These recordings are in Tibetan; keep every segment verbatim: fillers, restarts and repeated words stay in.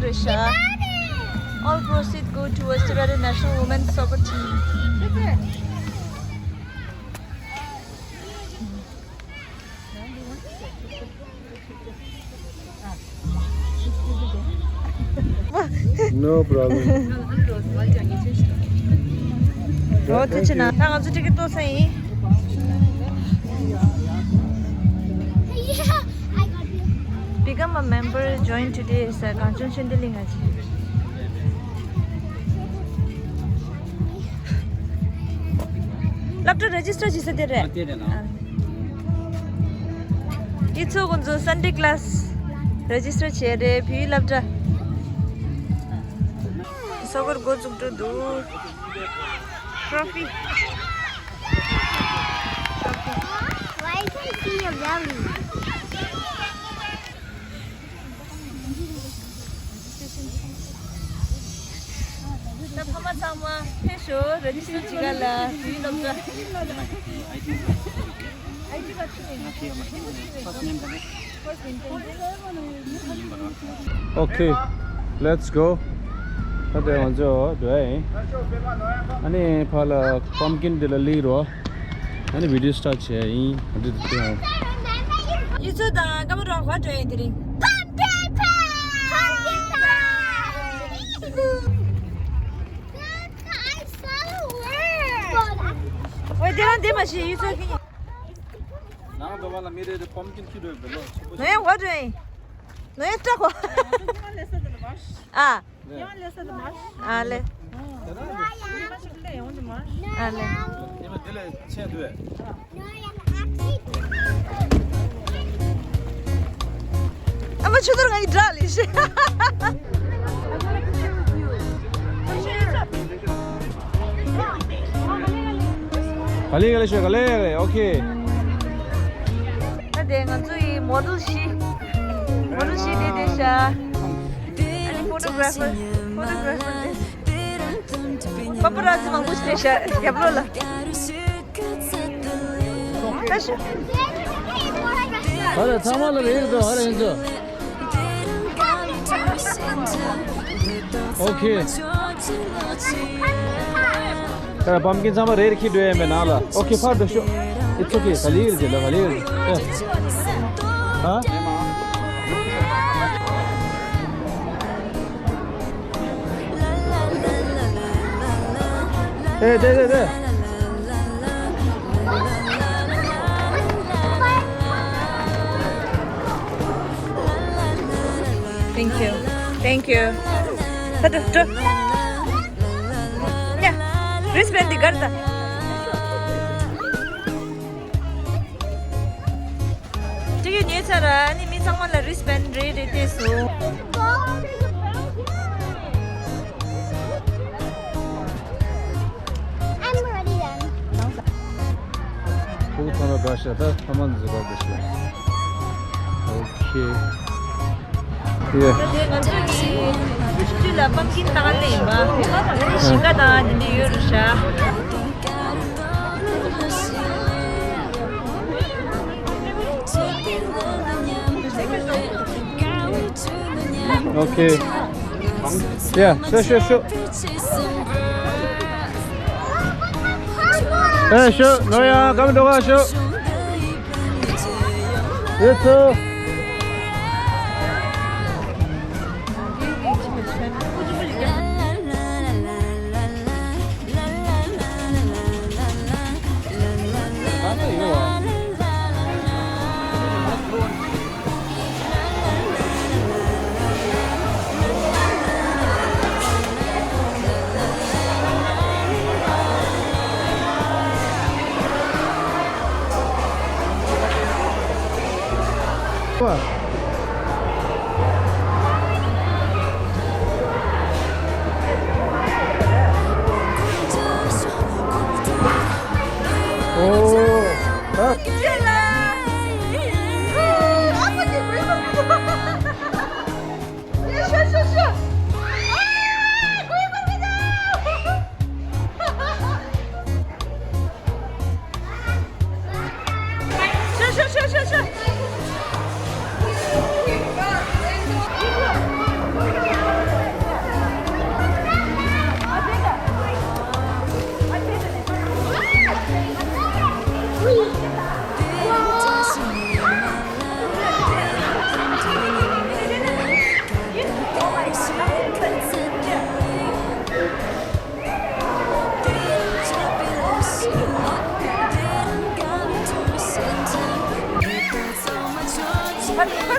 All proceeds go towards Tibetan National Women's Soccer Team. No problem. ཨོ་ཐུགས་རྗེ་གནང་། ད་ང་ཚོ་ཊི་ཀེ་ཊི་ཏོག་ཙམ་ཡིན། Become a member, join today ཟེར། གངས་ལྗོངས་ཆོས་ལྡན་གླིང་ང་ཅི། སློབ་གྲྭ་རེ་ཇི་སི་ཊར་བྱེད་ས་དེ་རེད། ཨ། ཡིག་ཚོགས་ཀུན་ཚོ་སན་ཌེ་ཀི་ལ་སི་རེ་ཇི་སི་ཊར་བྱས་རེད། བོད་ཡིག་སློབ་གྲྭ། སོ་གོར་འགོ་བཙུགས་འགྲོ་འདུག་ཊོ་ཕི། Why is it see your belly? ད་ཕ་མ་ཚང་མ་ཕེབས་ཤོག་རེ་ཇི་སི་ཊར་བྱེད་ག་ལ། བོད་ཡིག་སློབ་གྲྭ། Okay, let's go. ད་ལྟ་ང་ཚོ་འགྲོ་ཡ་ཡིན། ཨ་ནི་ཕར་ལ་པམ་ཀིན་འདི་ལ་སླེབས་རོགས། ཨ་ནི་བི་ཌི་ཡོ་སི་ཊར་ཊི་བྱས་ཡིན། ཨ་འདི་འདི་འདི། ཡིག་ཚོགས་དང་སྐར་མ་རོགས་ག་འགྲོ་ཡིན་དེ་རིང་། Pumpkin pie! That's what I saw. ཨོ་དེ་རང་དེ་མ་ཤེས་ཡིག་ཚོགས་ཀྱི། ནང་འགྲོ་བ་ལ་མི་རེ་རེ་པམ་ཀིན་ཁྱེར་འགྲོ་ཡོད་པའི་ལོ་ཆེན་པོ་ནོ་ཡ་ཞིག་འགོ་འགྲོ་ཡིན། ནོ་ཡ་སྐྲག་གོ། ཨ། ཨ་ལེ། ཨ་ལེ། ཨ་མ་ཆུ་དོར་ང་ཡི་འདྲ་ལེ་ཤི། ག་ལེ་ག་ལེ་ཤོད་ག་ལེ་ག་ལེ། ཨོ་ཁེ། ད་དེ་ང་ཚོ་ཡི་མོ་ཌེལ་བཞི། མོ་ཌེལ་བཞི་དེ་དེ་ཤ། ཨ་ནི་ཕོ་ཊོ་གྷ་ར་ཕར། ཕོ་ཊོ་གྷ་ར་ཕར་དེ། པ་པ་ར་ཙི་མང་པོ་ཞིག་བསྡད་ཤག་རྒྱབ་ལོགས་ལ། ད་ཤ། ཨ་རེ་ཚང་མ་ལ་རེད་དོ། ཨ་རེ་ཡིན་དོ། ཨོ་ཁེ། ད་པམ་ཀིན་ཚང་མ་རེ་རེ་ཁྱེར་འགྲོ་ཡ་མེད་ནང་ལ། ཨོ་ཁེ་ཕར་འགྲོ་ཤོག It's okay. ག་ལེར་རེད་ལ་ག་ལེར་རེད། ཨ། ཨེ་དེ་དེ་དེ། Thank you. Thank you. ད་ད་ད། ཡ། རིས་བེན་ཌི་གར་ད། ཊི་ཀེ་ཊི་ཉོས་ཚར། ཨ་ནི་མི་ཚང་མ་ལ་རིས་བེན་ཌི་རེ་རེ་སྤྲད་སོང་། I'm ready then. ཕྲུ་གུ་ཚང་མ་དགའ་ཤག་ད་ཐ་མ་འཛི་ག་དགའ་ཤག་ཨོ་ཁེ། ཡེ། ད་དེ་ང་ཚོ་གི་ཕུ་ཤི་ལ་པམ་ཀིན་ཏག་ལེ་ཡིན་པ། ཞིང་ཁ་དང་དེ་འདྲ་ཡོད་རེད་ཤག Okay. Yeah, sure, sure, sure. Hey, sure. No, yeah, come to us, sure. You too.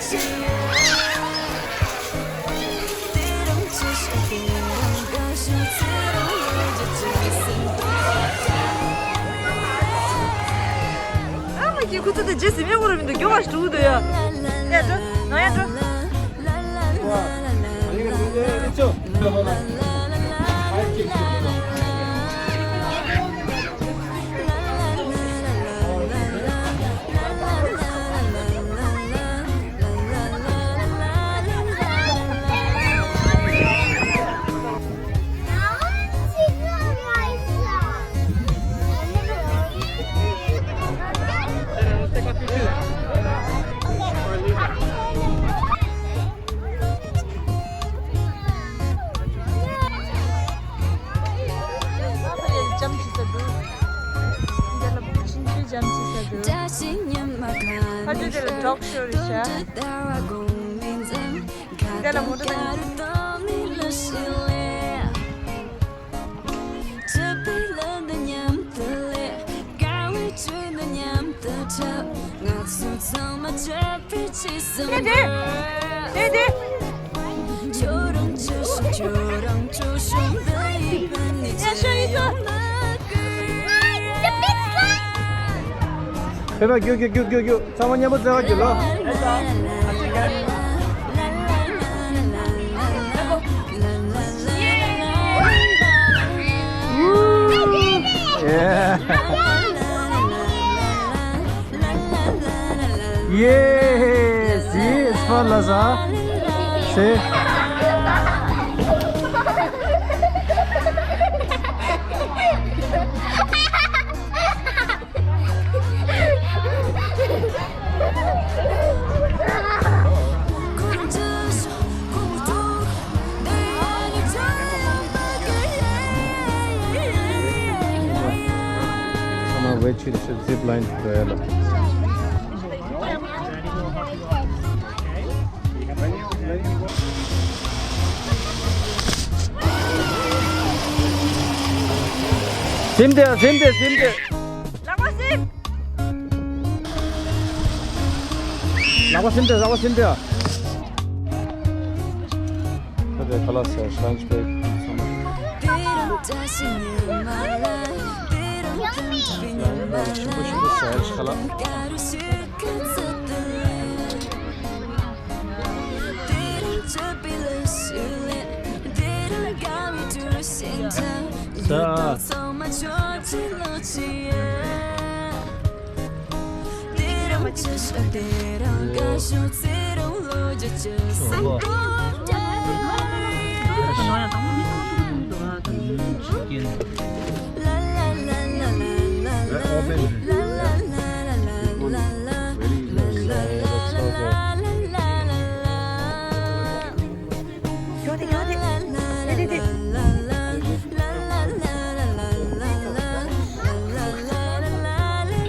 ཨ་མ་ཀི་ཁུ་ཚུར་དེ་རྗེས་ཟིན་མེད་འོ་ར་མི་འདུག་སྐྱོ་བ་ཞིག་འདུག་ཡ། ཡ་འགྲོ་ན་ཡ་འགྲོ། འདི་ལ་ཕྱིན་ཆད་འཇམ་ཅི་ས་འདུག་ཕ་ཆུ་དེ་ལ་ཌོག་ཤོ་རེད་ཤག་འདི་ལ་མོ་ཊ་དང་། ཕེབས་པ་རྒྱུག་རྒྱུག་རྒྱུག་རྒྱུག་རྒྱུག་ཚང་མ་མཉམ་པོ་རྩེ་བ་རྒྱུག་ལོ། Yeah. Yeah, see, it's fun, Laza. See? Zip line. ཟིན་ཏེ། ཟིན་ཏེ། ཟིན་ཏེ། ལག་པ་ཟིན། ལག་པ་ཟིན་ཏེ། ལག་པ་ཟིན་ཏེ། ཁ་ལག་ཟ་ཤ་ལན་ཆི་པེ་ཁམས་སོང་། ལན་ཆི་པོ་ཞིག་ཟ་ཤ་ལག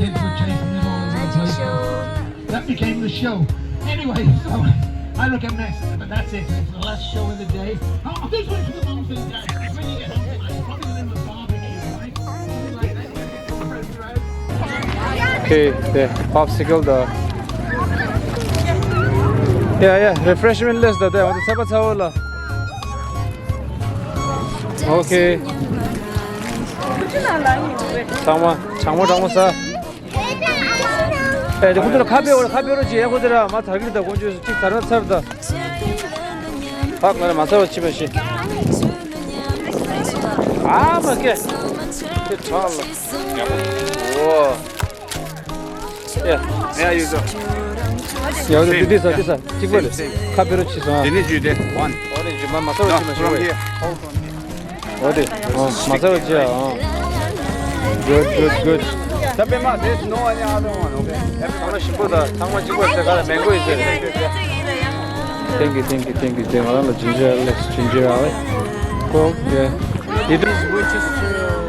Kids were chasing them all over the place. That became the show. Anyway, so I look a mess, but that's it. It's the last show of the day. Oh, this one's for the mums and dads. When you get home tonight, you're probably gonna have a barbecue, right? Something like that. You get some fresh roast. Okay, the popsicle, the yeah, yeah, refreshment list, the, the, the, Okay. ཚང་མ་གྲང་མོ་གྲང་མོ་ཟ། ཨེ། དེ་ཁོ་ཚོ་ལ་ཁ་ཕྱེ་འོ། ཁ་ཕྱེ་རོགས་བྱེད། ཁོ་ཚོ་ལ་མ་ཐག་གིར་ད་ཁོ་ཚོས་གཅིག་ཚར་ན་ཚར་ད། ཕག་ང་ལ་མ་ཚར་བ་བྱེད་པ་ཞིག་ཨ་མ་ཀེ། དེ་གྲང་ལ། འོ། ཡ། ཡ་ཡོད་ཚོ། ཡ་འོ་དེ་དེ་ས་དེ་ས་གཅིག་པ་རེད། ཁ་ཕྱེ་རོགས་བྱེད་སོང་ཨ། དེ་ནི་ཇུས་དེ་one། འོ་རེད་ཇུས་མ་མ་ཚར་བ་བྱེད་པ་ཞིག་འོ་དེ། ཨ། མ་ཚར་བ་བྱེད་ཨ། Good, good, good. ད་པད་མ། There's no any other one, okay? ཚང་མ་ཞིམ་པོ་དང་ཚང་མ་གཅིག་པ་ཟེར། ག་ལ་མེང་གོ་ཡིན་ཟེར། Thank you, thank you, thank you. ང་རང་ལ་ginger ale, ginger ale. Cool, yeah. It is, which is, uh,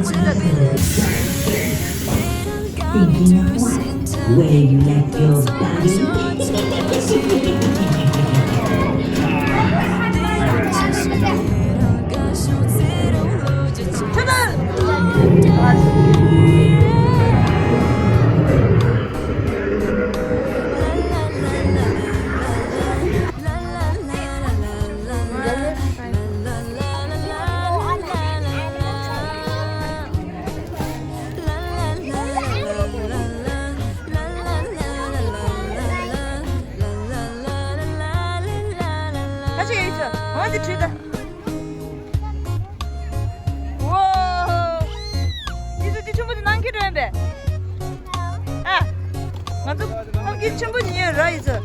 Thinking of what? Where you left your body? ཁ་ཤས་ཡོད་ཚོད་འོང་དེ་བྲིས་ད། ཝོ། འདི་ཚོ་འདི་ཆུང་མ་དེ་ནང་ཁྱེར་འགྲོ་ཡིན་པས། ཨ། ང་ཚོ་ནམ་རྒྱུན་ཆེན་པོ་ཉིད་ཡོད་ར་ཡིན་ཚོད།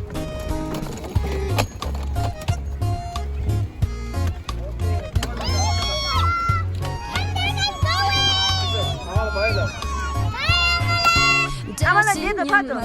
ཨ་མ་ལ་འདི་ད་ཕར་འགྲོ།